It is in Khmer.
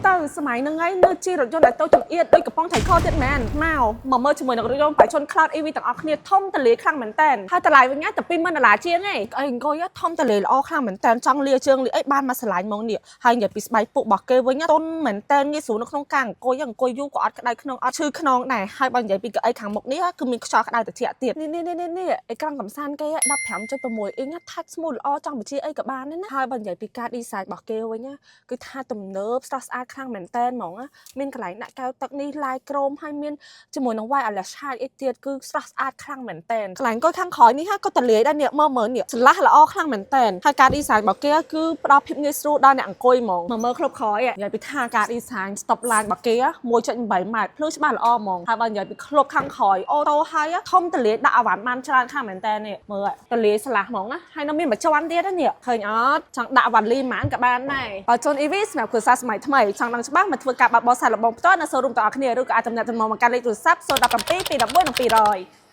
ទៅសម័យហ្នឹងហើយនៅជិះរថយន្តដែលតូចចង្អៀតដូចកំប៉ុងថៃខទៀតមែនមកមកមើលជាមួយនឹងរថយន្តបៃជន Cloud EV ទាំងអស់គ្នាធំទលាយខ្លាំងមែនតើហើយតម្លៃវិញណាតែ20000ដុល្លារជាងឯងអីអង្គុយធំទលាយល្អខ្លាំងមែនតើចង់លាជើងលាអីបានមកស្រឡាញ់ហ្មងនេះហើយនិយាយពីស្បែកពុករបស់គេវិញទន់មែនតើងាយស្រួលនៅក្នុងការអង្គុយអង្គុយយូរក៏អត់ក្តៅខ្នងអត់ឈឺខ្នងដែរហើយបើនិយាយពីកៅអីខាងមុខនេះគឺមានខ្យល់ក្តៅត្រជាក់ទៀតនេះនេះនេះនេះអេក្រង់កំសាន្តគេ15.6អ៊ីង touch smooth ល្អចង់បញ្ជាអីក៏បានដែរណាហើយបើនិយាយពីការ design របស់គេវិញគឺថាទំនើបស្រស់ស្អាតខ្លាំងមែនតើហ្មងមានកន្លែងដាក់កែវទឹកនេះឡាយក្រមហើយមានជាមួយនឹង wireless charge អីទៀតគឺស្រស់ស្អាតខ្លាំងមែនតើកន្លែងអង្គុយខាងក្រោយនេះក៏តលាយដែរនេះមើលមើលនេះស្រឡះល្អខ្លាំងមែនតើហើយការ design របស់គេគឺផ្ដល់ភាពងាយស្រួលដល់អ្នកអង្គុយហ្មងមើលមើលក្លុបក្រោយនិយាយពីថាការ design stop line របស់គេ1.8ម៉ែត្រភ្លឺច្បាស់ល្អហ្មងហើយបើនិយាយពីក្លុបខាងក្រោយ auto ហើយធំតលាយដាក់អវ៉ាន់បានច្រើនខ្លាំងមែនតើនេះមើលតលាយស្លាស់ហ្មងណាហើយនៅមានមួយជាន់ទៀតនេះឃើញអត់ចង់ដាក់វ៉ាលីហ្មងក៏បានដែរបើជូន EV សម្រាប់គ្រួសារសម័យថ្មីចង់ដឹងច្បាស់មកធ្វើការបើកបរសាកល្បងផ្ទាល់នៅ showroom ទាំងអស់គ្នាឬក៏អាចទំនាក់ទំនងមកកាន់លេខទូរស័ព្ទ017 211 200។